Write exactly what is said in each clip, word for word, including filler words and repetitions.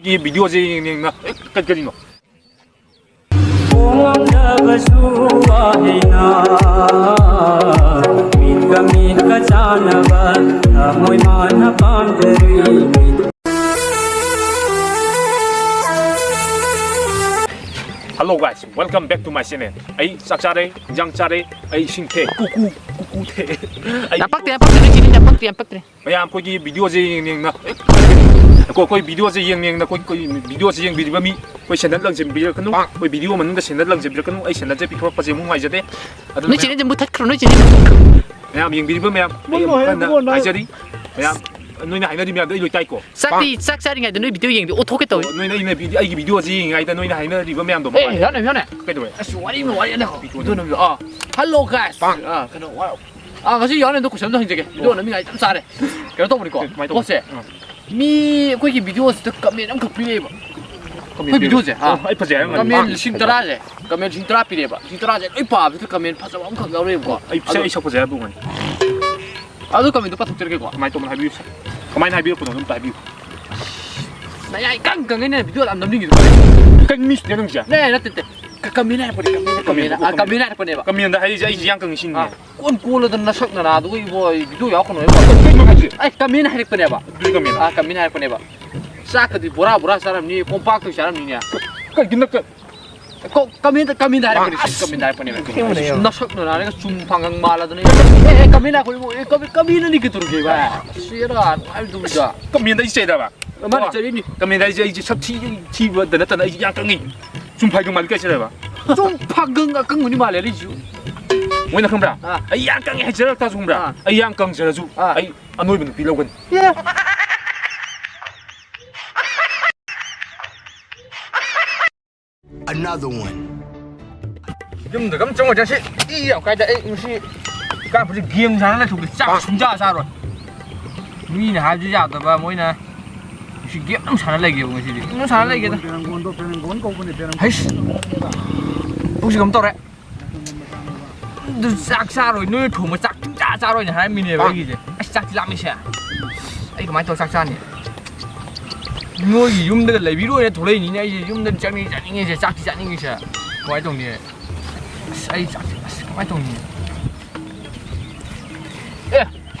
ꯚꯤꯗꯤꯑꯣꯁꯦ ꯌꯦꯡ ꯌꯦꯡꯅ, ꯑꯦ, ꯀꯔꯤ, ꯀꯔꯤꯅꯣ? ꯈꯣꯡꯉꯝꯗꯕꯁꯨ ꯋꯥꯍꯩꯅ, ꯃꯤꯠꯀ ꯃꯤꯠꯀ ꯆꯥꯟꯅꯕ, ꯊꯃꯣꯏ ꯃꯥꯅ ꯄꯥꯝꯖꯔꯨꯏ꯫ Hello guys, welcome back to my channel. ꯑꯩ ꯆꯥꯛ ꯆꯥꯔꯦ, ꯏꯟꯖꯥꯡ ꯆꯥꯔꯦ, ꯑꯩ ꯏꯁꯤꯡ ꯊꯛꯑꯦ, ꯀꯨꯀꯨ, ꯀꯨꯀꯨ ꯊꯛꯑꯦ꯫ ꯑꯩ ꯌꯥꯝ ꯄꯛꯇꯦ, ꯌꯥꯝ ꯄꯛꯇꯦ, ꯅꯣꯏ ꯆꯦꯅꯤ ꯌꯥꯝ ꯄꯛꯇꯦ, ꯌꯥꯝ ꯄꯛꯇ꯭ꯔꯦ꯫ ꯃꯌꯥꯝ ꯑꯩꯈꯣꯏꯒꯤ ꯚꯤꯗꯤꯑꯣꯁꯦ ꯌꯦꯡ ꯌꯦꯡꯅ, ꯑꯩꯈꯣꯏ, ꯑꯩꯈꯣꯏ ꯚꯤꯗꯤꯑꯣꯁꯦ ꯌꯦꯡ ꯌꯦꯡꯅ ꯑꯩꯈꯣꯏ, ꯑꯩꯈꯣꯏ ꯚꯤꯗꯤꯑꯣꯁꯦ ꯌꯦꯡꯕꯤꯔꯤꯕ ꯃꯤ, ꯑꯩꯈꯣꯏ ꯁꯦꯟꯗꯜ ꯂꯪꯁꯤꯟꯕꯤꯔꯛꯀꯅꯨ, ꯑꯩꯈꯣꯏ ꯚꯤꯗꯤꯑꯣ ꯃꯅꯨꯡꯗ ꯁꯦꯟꯗꯜ ꯂꯪꯁꯤꯟꯕꯤꯔꯛꯀꯅꯨ, ꯑꯩ ꯁꯦꯟꯗꯜꯁꯦ ꯄꯤꯊꯣꯔꯛꯄꯁꯦ ꯑꯃꯨꯛ ꯅꯨꯡꯉꯥꯏꯖꯗꯦ꯫ ꯑꯗꯨꯅ ꯅꯣꯏ ꯆꯦꯅꯦꯜꯁꯦ ꯃꯨꯊꯠꯈ꯭ꯔꯣ, ꯅꯣꯏ ꯆꯦꯅꯦꯜ ꯃꯨꯊꯠꯈ꯭ꯔꯣ꯫ ꯃꯌꯥꯝ ꯌꯦꯡꯕꯤꯔꯤꯕ ꯃꯌꯥꯝ, ꯑꯩ ꯃꯣꯏ ꯑꯃꯨꯛ ꯍꯟꯅ ꯏꯕꯨꯡꯉꯣ ꯅꯪ ꯍꯥꯏꯖꯔꯤ, ꯃꯌꯥꯝ, ꯅꯣꯏꯅ ꯍꯥꯏꯅꯔꯤ ꯃꯌꯥꯝꯗꯣ ꯑꯩ ꯂꯣꯏ ꯇꯥꯏꯀꯣ꯫ ꯆꯥꯛꯇꯤ, ꯆꯥꯛ ꯆꯥꯔꯤꯉꯩꯗ ꯅꯣꯏ ꯚꯤꯗꯤꯑꯣ ꯌꯦꯡꯗꯦ, ꯑꯣꯊꯣꯛꯀꯦ ꯇꯧꯏ꯫ ꯑꯣ, ꯅꯣꯏꯅ, ꯑꯩꯅ ꯚꯤꯗꯤꯑꯣ, ꯑꯩꯒꯤ ꯚꯤꯗꯤꯑꯣꯁꯤ ꯌꯦꯡꯉꯤꯉꯩꯗ ꯅꯣꯏꯅ ꯍꯥꯏꯅꯔꯤꯕ ꯃꯌꯥꯝꯗꯣ ꯑꯦ, ꯃꯈꯥꯗ ꯌꯥꯅꯤ, ꯌꯥꯅꯤ꯫ ꯀꯩꯗꯧꯔꯦ? ꯑꯁ, ꯋꯥꯔꯤ ꯑꯃ, ꯋꯥꯔꯤ ꯑꯃ꯫ ꯄꯤꯊꯣꯛꯑꯣ꯫ ꯑꯗꯨꯅ, ꯑꯥ, hello guys꯫ ꯑꯥ, ꯀꯩꯅꯣ, ꯋꯥ-, ꯑꯥ, ꯉꯁꯤ ꯌꯥꯎꯅꯤ ꯑꯗꯣ question ꯑꯃ ꯍꯪꯖꯒꯦ꯫ ꯚꯤꯗꯤꯑꯣ ꯅꯝꯃꯤꯉꯥꯏ ꯌꯥꯝ ꯆꯥꯔꯦ꯫ ꯀꯩꯅꯣ ꯇꯧꯕꯅꯤꯀꯣ, ꯀꯃꯥꯏꯅ ꯇꯧꯕ? ꯄꯣꯠꯁꯦ꯫ ꯑꯥ꯫ ꯃꯤ ꯑꯩꯈꯣꯏꯒꯤ ꯚꯤꯗꯤꯑꯣꯁꯤꯗ comment ꯑꯃꯈꯛ ꯄꯤꯔꯛꯑꯦꯕ꯫ Comment ꯑꯩꯈꯣꯏ ꯄꯤꯔꯛꯑꯦ꯫ ꯚꯤꯗꯤꯑꯣꯁꯦ, ꯑꯥ, ꯑꯥ꯫ ꯑꯩ ꯐꯖꯩ ꯍꯥꯏꯔꯝꯒꯅꯤ꯫ Comment ꯂꯤꯁꯤꯡ ꯇꯔꯥꯁꯦ, comment ꯂꯤꯁꯤꯡ ꯇꯔꯥ ꯄꯤꯔꯛꯑꯦꯕ꯫ ꯂꯤꯁꯤꯡ ꯇꯔꯥꯁꯦ ꯂꯣꯏ ꯄꯥꯕꯗ comment ꯐꯖꯕ ꯑꯃꯈꯛ ꯌꯥꯎꯔꯛꯑꯦꯕꯀꯣ꯫ ꯑꯩ ꯁꯛ, ꯑꯗꯣ ꯑꯩ ꯁꯛ ꯐꯖꯩ ꯍꯥꯏꯕ ꯑꯣꯏꯔꯝꯒꯅꯤ꯫ ꯑꯗꯨ commentꯗꯣ ꯄꯥꯊꯣꯛꯆꯔꯛꯀꯦꯀꯣ꯫ ꯀꯃꯥꯏꯅ ꯇꯧꯕꯅꯣ ꯍꯥꯏꯕꯤꯌꯨ꯫ ꯀꯃꯥꯏꯅ ꯍꯥꯏꯕꯤꯔꯛꯄꯅꯣ ꯑꯗꯨꯝꯇ ꯍꯥꯏꯕꯤꯌꯨ꯫ ꯅꯌꯥꯏ ꯏꯀꯪ ꯀꯪꯉꯦꯅꯦ ꯚꯤꯗꯤꯑꯣ ꯌꯥꯝ ꯅꯝꯅꯤꯡꯉꯤꯗꯣ꯫ ꯀꯩ ꯃꯤꯁꯤꯅ ꯅꯪꯁꯦ? ꯅꯦ, ꯅꯠꯇꯦ, ꯅꯠꯇꯦ꯫ ꯀ-, comment ꯍꯥꯏꯔꯛꯄꯅꯦ, comment, comment, comment, ꯑꯥ, comment꯫ Comment ꯍꯥꯏꯔꯛꯄꯅꯦꯕ꯫ Commentꯗ ꯍꯥꯏꯔꯤꯁꯦ ꯑꯩꯁꯦ ꯌꯥꯝ ꯀꯪꯉꯤ ꯁꯤꯅꯤꯅꯦ꯫ ꯑꯥ, ꯀꯣꯟ ꯀꯣꯜꯂꯗꯅ ꯅꯁꯛ ꯅꯅꯥꯗꯨꯒ ꯏꯕꯣ, ꯑꯩ ꯚꯤꯗꯤꯑꯣ ꯌꯥꯎꯔꯛꯀꯅꯣ ꯍꯥꯏꯕ꯫ ꯀꯩꯅꯣ ꯍꯥꯏꯁꯦ? ꯑꯩ comment ꯍꯥꯏꯔꯛꯄꯅꯦꯕ꯫ ꯑꯗꯨꯗꯤ comment꯫ ꯑꯥ, comment ꯍꯥꯏꯔꯛꯄꯅꯦꯕ꯫ ꯆꯥꯛꯀꯗꯤ ꯕꯣꯔꯥ ꯕꯣꯔꯥ ꯆꯥꯔꯝꯅꯤ, ꯀꯣꯝꯄꯥꯛꯇ ꯆꯥꯔꯝꯅꯤꯅꯦ꯫ ꯀꯩꯒꯤꯅꯣ ꯀ-, ꯀꯣ-, comment, commentꯗ ꯍꯥꯏꯔꯛꯄꯅꯦ, ꯑꯁ! Commentꯗ ꯍꯥꯏꯔꯛꯄꯅꯦꯕ꯫ ꯑꯁꯦꯡꯕꯅꯦ꯫ ꯅꯁꯛ ꯅꯅꯥꯔꯒ ꯆꯨꯝ ꯐꯥꯡꯒꯪ ꯃꯥꯜꯂꯗꯅ꯫ ꯑꯦ, ꯑꯦ, comment ꯍꯥꯏꯔꯛꯄꯅꯦ, ꯑꯦ, comment, commentꯅꯗꯤ ꯀꯩꯗꯧꯔꯒꯦ, ꯚꯥꯏ? ꯑꯁ, ꯁꯦꯔꯥ, ꯍꯥꯏꯕꯗꯨꯗ꯫ Commentꯗ ꯑꯩ ꯆꯩꯔꯕ? ꯃꯥꯅ ꯆꯩꯔꯤꯅꯤ꯫ Commentꯗ ꯑꯩꯁꯦ, ꯑꯩꯁꯦ ꯁꯛ ꯊꯤ-, ꯊꯤꯕꯗ ꯅꯠꯇꯅ ꯑꯩꯁꯦ ꯌꯥꯝ ꯀꯪꯉꯤ꯫ ꯆꯨꯝ ꯐꯥꯡꯒꯪ ꯃꯥꯜꯂꯤ ꯀꯥꯏ ꯆꯩꯔꯕ? ꯆꯨꯝ ꯐꯥꯡꯒꯪ ꯑꯀꯪꯕꯅꯤ ꯃꯥꯜꯂꯦ ꯑꯩꯁꯨ꯫ ꯃꯣꯏꯅ ꯈꯪꯕ꯭ꯔꯥ? ꯑꯥ꯫ ꯑꯩ ꯌꯥꯝ ꯀꯪꯉꯦ ꯍꯥꯏꯖꯔꯛ ꯇꯥꯔꯁꯨ ꯈꯪꯕ꯭ꯔꯥ? ꯑꯥ꯫ ꯑꯩ ꯌꯥꯝ ꯀꯪꯖꯔꯁꯨ ꯑꯥ꯫ ꯑꯩ ꯑꯅꯣꯏꯕ ꯅꯨꯄꯤ ꯂꯧꯒꯅꯤ꯫ ꯑꯦ꯫ Another one. ꯌꯨꯝꯗꯒ ꯑꯝ ꯆꯪꯉꯣꯏ ꯆꯠꯁꯤ꯫ ꯏ ꯌꯥꯝ ꯀꯥꯏꯗ ꯑꯩ ꯉꯁꯤ ꯀꯥꯞꯄꯁꯤ game ꯁꯥꯟꯅ ꯂꯩꯊꯣꯛꯀꯦ꯫ ꯆꯥꯛ ꯁꯨꯡꯆꯥ ꯆꯥꯔꯣꯏ꯫ ꯃꯤꯅ ꯍꯥꯏꯕꯁꯨ ꯌꯥꯗꯕ ꯃꯣꯏꯅ꯫ ꯉꯁꯤ game ꯑꯗꯨꯝ ꯁꯥꯟꯅ ꯂꯩꯒꯦꯕ ꯉꯁꯤꯗꯤ꯫ ꯑꯗꯨꯝ ꯁꯥꯟꯅ ꯂꯩꯒꯦꯗ꯫ ꯄꯦꯔꯪꯒꯣꯟꯗꯣ, ꯄꯦꯔꯪꯒꯣꯟ ꯀꯧꯕꯅꯦ, ꯄꯦꯔꯪꯒꯣꯟ꯫ ꯍꯩꯁ꯫ ꯄꯨꯛꯁꯤ ꯀꯩꯅꯣꯝ ꯇꯧꯔꯦ꯫ ꯑꯗꯨ ꯆꯥꯛ ꯆꯥꯔꯣꯏ, ꯅꯣꯏꯅ ꯊꯣꯡꯕ ꯆꯥꯛ ꯁꯨꯡꯆꯥ ꯆꯥꯔꯣꯏꯅ ꯍꯥꯏꯔꯝꯃꯤꯅꯦꯕ ꯑꯩꯒꯤꯁꯦ꯫ ꯑꯁ ꯆꯥꯛꯇꯤ ꯂꯥꯝꯃꯤꯁꯦ꯫ ꯑꯩ ꯀꯃꯥꯏꯅ ꯇꯧꯔ ꯆꯥꯛ ꯆꯥꯅꯤ? ꯅꯣꯏꯒꯤ ꯌꯨꯝꯗꯒ ꯂꯩꯕꯤꯔꯣꯏꯅ ꯊꯣꯛꯂꯛꯏꯅꯤꯅꯦ꯫ ꯑꯩꯁꯦ ꯌꯨꯝꯗ ꯆꯠꯅꯤꯡ ꯆꯠꯅꯤꯡꯉꯤꯁꯦ, ꯆꯥꯛꯇꯤ ꯆꯥꯅꯤꯡꯉꯤꯁꯦ꯫ ꯀꯃꯥꯏꯅ ꯇꯧꯅꯤ? ꯑꯁ, ꯑꯩ ꯆꯥꯛꯁꯦ, ꯑꯁ, ꯀꯃꯥꯏꯅ ꯇꯧꯅꯤ? ꯑꯦ,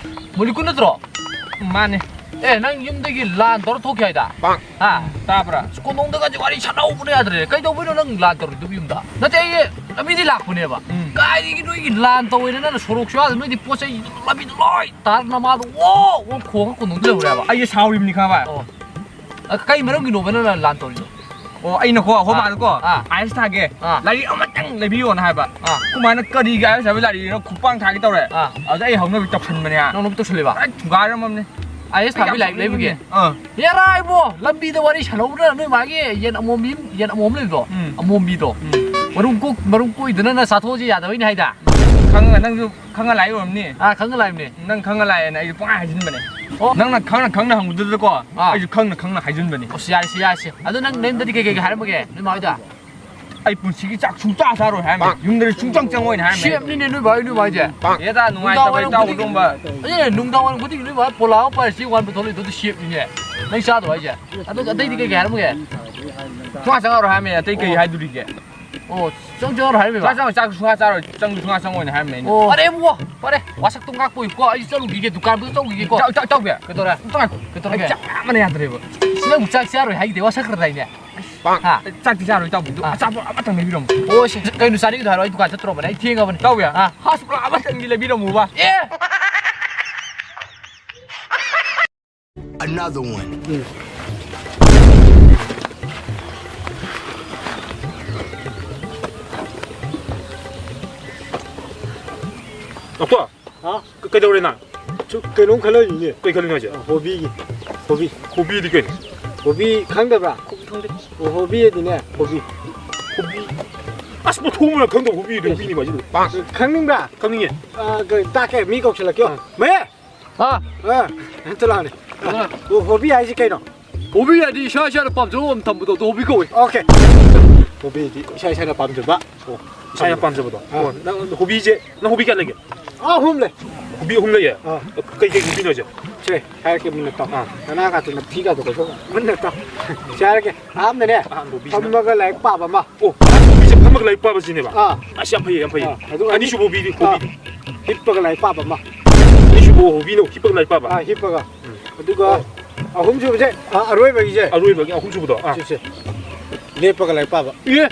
ꯃꯣꯂꯤꯀꯨ ꯅꯠꯇ꯭ꯔꯣ? ꯃꯥꯅꯦ꯫ ꯑꯦ, ꯅꯪ ꯌꯨꯝꯗꯒꯤ ꯂꯥꯟ ꯇꯧꯔ ꯊꯣꯛꯈꯤ ꯍꯥꯏꯗ? ꯍꯥ? ꯇꯥꯕ꯭ꯔꯥ? ꯑꯁ, ꯀꯣꯅꯨꯡꯗꯒꯁꯦ ꯋꯥꯔꯤ ꯁꯥꯟꯅꯍꯧꯕꯅ ꯌꯥꯗ꯭ꯔꯦ꯫ ꯀꯩꯗꯧꯕꯩꯅꯣ ꯅꯪ ꯂꯥꯟ ꯇꯧꯔꯤꯗꯨꯕꯨ ꯌꯨꯝꯗ? ꯅꯠꯇꯦ, ꯑꯩ ꯂꯝꯕꯤꯗꯤ ꯂꯥꯛꯄꯅꯦꯕ꯫ ꯎꯝ꯫ ꯀꯥꯏꯗꯒꯤ ꯅꯣꯏꯒꯤ ꯂꯥꯟ ꯇꯧꯋꯦꯅ ꯅꯪꯅ ꯁꯣꯔꯣꯛꯁꯨ ꯌꯥꯗ, ꯅꯣꯏꯗꯤ ꯄꯣꯠ ꯆꯩ ꯂꯝꯕꯤꯗ ꯂꯣꯏ ꯇꯥꯔ ꯅꯃꯥꯗꯣ ꯋꯣ ꯋꯣ ꯈꯣꯡꯉ ꯀꯣꯅꯨꯡꯗ ꯂꯩꯍꯧꯔꯦꯕ꯫ ꯑꯩꯁꯦ ꯁꯥꯎꯔꯤꯕꯅꯤ ꯈꯪꯉꯕ? ꯑꯣ꯫ ꯑ, ꯀꯩ ꯃꯔꯝꯒꯤꯅꯣꯕ ꯅꯪꯅ ꯂꯥꯟ ꯇꯧꯔꯤꯗꯣ? ꯑꯣ, ꯑꯩꯅꯀꯣ, ꯑꯩꯈꯣꯏ ꯑꯥ꯫ ꯃꯥꯗꯀꯣ, ꯑꯥ꯫ ꯑꯥꯏꯁ ꯊꯥꯒꯦ, ꯑꯥ꯫ ꯂꯥꯏꯔꯤꯛ ꯑꯃꯇꯪ ꯂꯩꯕꯤꯌꯣꯅ ꯍꯥꯏꯕ꯫ ꯑꯥ꯫ ꯑꯩꯈꯣꯏ ꯃꯥꯅ ꯀꯔꯤꯒꯤ ꯑꯥꯏꯁ ꯍꯥꯏꯕ ꯂꯥꯏꯔꯤꯛꯅꯣ ꯈꯨꯄꯥꯡ ꯊꯥꯒꯦ ꯇꯧꯔꯦ꯫ ꯑꯥ꯫ ꯑꯗꯨꯗ ꯑꯩ ꯍꯧꯅꯕꯤ ꯇꯧꯁꯟꯕꯅꯦ꯫ ꯅꯪ ꯅꯨꯄꯤ ꯇꯧꯁꯜꯂꯤꯕ? ꯑꯩ ꯊꯨꯒꯥꯏꯔꯝꯃꯕꯅꯤ꯫ ꯑꯥꯏ ꯑꯦꯁ ꯊꯥꯕꯤ ꯂꯥꯏꯔꯤꯛ ꯂꯩꯕꯒꯤ? ꯑꯥ꯫ ꯍꯦꯔꯥ ꯏꯕꯣ, ꯂꯝꯕꯤꯗ ꯋꯥꯔꯤ ꯁꯥꯟꯅꯧꯕꯗ ꯅꯣꯏ ꯃꯥꯒꯤ ꯌꯦꯟ ꯑꯃꯣꯝꯕꯤ, ꯌꯦꯟ ꯑꯃꯣꯝ ꯂꯩꯕꯗꯣ? ꯎꯝ꯫ ꯑꯃꯣꯝꯕꯤꯗꯣ? ꯎꯝ꯫ ꯃꯔꯨꯝ ꯀꯣꯛ-, ꯃꯔꯨꯝ ꯀꯣꯛꯏꯗꯨꯅ ꯅꯪ ꯆꯥꯊꯣꯛꯑꯁꯤ ꯌꯥꯗꯕꯩꯅꯦ ꯍꯥꯏꯗ? ꯈꯪꯉ-, ꯅꯪꯁꯨ ꯈꯪꯉ ꯂꯥꯛꯏ ꯑꯣꯏꯔꯝꯅꯤ꯫ ꯑꯥ, ꯈꯪꯉ ꯂꯥꯛꯏꯕꯅꯦ꯫ ꯅꯪ ꯈꯪꯉ ꯂꯥꯛꯑꯦꯅ ꯑꯩꯁꯨ ꯄꯪꯍꯥꯏ ꯍꯥꯏꯖꯤꯟꯕꯅꯦ꯫ ꯑꯣ꯫ ꯅꯪꯅ ꯈꯪꯅ ꯈꯪꯅ ꯍꯪꯕꯗꯨꯗꯀꯣ, ꯑꯥ꯫ ꯑꯩꯁꯨ ꯈꯪꯅ ꯈꯪꯅ ꯍꯥꯏꯖꯤꯟꯕꯅꯦ꯫ ꯑꯁ, ꯌꯥꯔꯦꯁꯦ, ꯌꯥꯔꯦꯁꯦ꯫ ꯑꯗꯣ ꯅꯪ ꯅꯌꯨꯝꯗꯗꯤ ꯀꯩ ꯀꯩ ꯍꯥꯏꯔꯝꯃꯒꯦ ꯅꯣꯏ ꯃꯥ ꯍꯣꯏꯗ? ꯑꯩ ꯄꯨꯟꯁꯤꯒꯤ ꯆꯥꯛ ꯁꯨꯡꯆꯥ ꯆꯥꯔꯣꯏ ꯍꯥꯏꯔꯝꯃꯦ꯫ ꯌꯨꯝꯗꯗꯤ ꯁꯨꯡꯆꯪ ꯆꯪꯉꯣꯏꯅ ꯍꯥꯏꯔꯝꯃꯦ꯫ ꯁꯦꯞꯅꯤꯅꯦ ꯅꯣꯏ ꯕꯥ ꯍꯣꯏ ꯅꯣꯏ ꯃꯥ ꯍꯣꯏꯁꯦ꯫ ꯑꯦꯗꯥ, ꯅꯨꯡꯉꯥꯏꯇꯕ ꯅꯨꯡꯗꯥꯡ ꯋꯥꯏꯔꯝ ꯏꯇꯥꯎ ꯈꯨꯗꯤꯡ-, ꯎꯗꯣꯝꯕ꯫ ꯑꯗꯨꯅꯦ, ꯅꯨꯡꯗꯥꯡ ꯋꯥꯏꯔꯝ ꯈꯨꯗꯤꯡꯒꯤ ꯅꯣꯏ ꯕꯥ ꯍꯣꯏ ꯄꯣꯂꯥ ꯑꯃ ꯄꯥꯏꯔ ꯆꯦꯡ ꯋꯥꯟꯕ ꯊꯣꯛꯂꯛꯏꯗꯣ ꯑꯗꯨ ꯁꯦꯞꯅꯤꯅꯦ꯫ ꯅꯪ ꯆꯥꯗ꯭ꯔꯣ ꯍꯥꯏꯁꯦ? ꯑꯗꯨ ꯑꯇꯩꯗꯤ ꯀꯩ ꯀꯩ ꯍꯥꯏꯔꯝꯃꯒꯦ? ꯁꯨꯡꯆꯥ ꯆꯪꯉꯔꯣꯏ ꯍꯥꯏꯔꯝꯃꯦ, ꯑꯇꯩ ꯀꯩ ꯑꯣ꯫ ꯍꯥꯏꯗꯣꯔꯤꯒꯦ? ꯑꯣ, ꯆꯪ ꯆꯪꯉꯔꯣꯏ ꯍꯥꯏꯔꯝꯃꯤꯕ? ꯆꯥꯛ ꯆꯪꯉꯣꯏ, ꯆꯥꯛ ꯁꯨꯡꯆꯥ ꯆꯥꯔꯣꯏ, ꯆꯪꯁꯨ ꯁꯨꯡꯆꯥ ꯆꯪꯉꯣꯏꯅ ꯍꯥꯏꯔꯝꯃꯦ ꯑꯩꯅ꯫ ꯑꯣ꯫ ꯐꯔꯦ ꯏꯕꯨꯡꯉꯣ, ꯐꯔꯦ, ꯋꯥꯁꯛꯇꯣ ꯉꯥꯛꯄ ꯑꯣꯏꯌꯨꯀꯣ, ꯑꯩꯁꯨ ꯆꯠꯂꯨꯈꯤꯒꯦ, ꯗꯨꯀꯥꯟꯗꯨꯗ ꯆꯠꯂꯨꯈꯤꯒꯦꯀꯣ꯫ ꯏꯇꯥꯎ, ꯏꯇꯥꯎ, ꯏꯇꯥꯎꯕꯤ꯫ ꯀꯩꯗꯧꯔꯦ? ꯏꯇꯥꯎ ꯉꯥꯏꯈꯣ꯫ ꯀꯩꯗꯧꯔꯒꯦ? ꯑꯩ ꯆꯥꯛ ꯂꯥꯝꯕꯅ ꯌꯥꯗ꯭ꯔꯦꯕ꯫ ꯁꯤ ꯅꯪ ꯑꯃꯨꯛ ꯆꯥꯛ ꯆꯥꯔꯣꯏ ꯍꯥꯏꯈꯤꯗꯦ, ꯋꯥꯁꯛꯈ꯭ꯔꯗꯥꯏꯅꯦ? ꯍꯥ? ꯆꯥꯛꯇꯤ ꯆꯥꯔꯣꯏ, ꯏꯇꯥꯎꯕꯤ꯫ ꯑꯗꯨ ꯑꯥ꯫ ꯑꯆꯥꯄꯣꯠ ꯑꯃꯇꯪ ꯂꯩꯕꯤꯔꯝꯃꯨ꯫ ꯑꯣ, ꯁꯦ, ꯁꯦ, ꯀꯩꯅꯣ ꯆꯥꯅꯤꯡꯉꯤꯗꯣ ꯍꯥꯏꯔꯣ, ꯑꯩ ꯗꯨꯀꯥꯟ ꯆꯠꯇ꯭ꯔꯣꯕꯅꯦ, ꯑꯩ ꯊꯦꯡꯉꯕꯅꯦ꯫ ꯏꯇꯥꯎꯕꯤ, ꯑꯥ꯫ ꯍꯥꯁ ꯒꯨꯂꯥ ꯑꯃꯇꯪꯗꯤ ꯂꯩꯕꯤꯔꯝꯃꯨꯕ꯫ ꯑꯦ! Another one. ꯗꯣꯛꯇꯔ, ꯍꯥ? ꯀ-, ꯀꯩꯗꯧꯔꯦ ꯅꯪ? ꯁꯨꯝ ꯀꯩꯅꯣꯝ ꯈꯜꯂꯝꯃꯤꯅꯦ꯫ ꯀꯩ ꯈꯜꯂꯤꯅꯣ ꯍꯥꯏꯁꯦ? ꯑ, ꯍꯣꯕꯤꯒꯤ꯫ ꯍꯣꯕꯤ꯫ ꯍꯣꯕꯤꯗꯤ ꯀꯩꯅꯣ? ꯍꯣꯕꯤ ꯈꯪꯗꯕ꯭ꯔꯥ? ꯍꯣꯕꯤ ꯈꯪꯗꯦ꯫ ꯑꯣ, ꯍꯣꯕꯤ ꯑꯗꯤꯅꯦ, ꯍꯣꯕꯤ꯫ ꯍꯣꯕꯤ? ꯑꯁ, ꯃꯊꯣꯡ ꯃꯔꯝ ꯈꯪꯗꯕ ꯍꯣꯕꯤꯗꯤ ꯍꯣꯕꯤꯅꯤ ꯍꯥꯏꯁꯤꯗꯤ꯫ ꯈꯪꯅꯤꯡꯕ꯭ꯔꯥ? ꯈꯪꯅꯤꯡꯉꯦ꯫ ꯑ, ꯀ-, ꯇꯥꯛꯀꯦ, ꯃꯤ ꯀꯧꯁꯤꯜꯂꯛꯀꯦ꯫ ꯑ꯫ ꯃꯌꯥ! ꯑꯥ꯫ ꯑ, ꯑꯝꯇ ꯂꯥꯛꯑꯣꯅꯦ꯫ ꯑ꯫ ꯑꯣ, ꯍꯣꯕꯤ ꯍꯥꯏꯁꯤ ꯀꯩꯅꯣ? ꯍꯣꯕꯤ ꯍꯥꯏꯗꯤ ꯏꯁꯥ ꯏꯁꯥꯅ ꯄꯥꯝꯖꯕ ꯑꯃ ꯊꯝꯕꯗꯣ, ꯑꯗꯨ ꯍꯣꯕꯤ ꯀꯧꯋꯦ꯫ ꯑꯣꯀꯦ꯫ ꯍꯣꯕꯤꯗꯤ ꯏꯁꯥ ꯏꯁꯥꯅ ꯄꯥꯝꯖꯕ꯫ ꯑꯣ, ꯏꯁꯥꯅ ꯄꯥꯝꯖꯕꯗꯣ꯫ ꯑ꯫ ꯑꯣ, ꯅꯪ ꯍꯣꯕꯤꯁꯦ, ꯅꯪ ꯍꯣꯕꯤ ꯀꯌꯥ ꯂꯩꯒꯦ? ꯑꯍꯨꯝ ꯂꯩ꯫ ꯍꯣꯕꯤ ꯑꯍꯨꯝ ꯂꯩꯌꯦ꯫ ꯑꯥ꯫ ꯀꯩ ꯀꯩ ꯍꯣꯕꯤꯅꯣ ꯍꯥꯏꯁꯦ? ꯁꯦ, ꯍꯥꯏꯔꯛꯀꯦ ꯃꯨꯟꯅ ꯇꯥꯎ꯫ ꯑꯥ꯫ ꯅꯅꯥ ꯀꯥꯇꯨ ꯅꯞꯊꯤ ꯀꯥꯇꯨ ꯀꯣꯏꯊꯣꯛ ꯃꯨꯟꯅ ꯇꯥꯎ꯫ ꯁꯦ, ꯍꯥꯏꯔꯛꯀꯦ꯫ ꯑꯍꯥꯟꯕꯅꯦ, ꯑꯍꯥꯟꯕ ꯍꯣꯕꯤꯁꯤꯅ? ꯐꯝꯃꯒ ꯂꯥꯏꯔꯤꯛ ꯄꯥꯕ ꯑꯃ꯫ ꯑꯣ, ꯑꯍꯥꯟꯕ ꯍꯣꯕꯤꯁꯦ ꯐꯝꯃꯒ ꯂꯥꯏꯔꯤꯛ ꯄꯥꯕꯁꯤꯅꯦꯕ? ꯑꯥ꯫ ꯑꯁ, ꯌꯥꯝ ꯐꯩꯌꯦ, ꯌꯥꯝ ꯐꯩꯌꯦ꯫ ꯑꯥ, ꯑꯗꯨꯒ ꯑꯅꯤꯁꯨꯕ ꯍꯣꯕꯤꯗꯤ, ꯑꯥ, ꯍꯣꯕꯤꯗꯤ? ꯍꯤꯞꯄꯒ ꯂꯥꯏꯔꯤꯛ ꯄꯥꯕ ꯑꯃ꯫ ꯑꯅꯤꯁꯨꯕ ꯍꯣꯕꯤꯅ ꯍꯤꯞꯄꯒ ꯂꯥꯏꯔꯤꯛ ꯄꯥꯕ? ꯑꯥ, ꯍꯤꯞꯄꯒ꯫ ꯑꯗꯨꯒ ꯑꯍꯨꯝꯁꯨꯕꯁꯦ, ꯑꯥ, ꯑꯔꯣꯏꯕꯒꯤꯁꯦ꯫ ꯑꯔꯣꯏꯕꯒꯤ ꯑꯍꯨꯝꯁꯨꯕꯗꯣ? ꯑꯥ꯫ ꯁꯤꯁꯦ꯫ ꯂꯦꯞꯄꯒ ꯂꯥꯏꯔꯤꯛ ꯄꯥꯕ꯫ ꯑꯦ,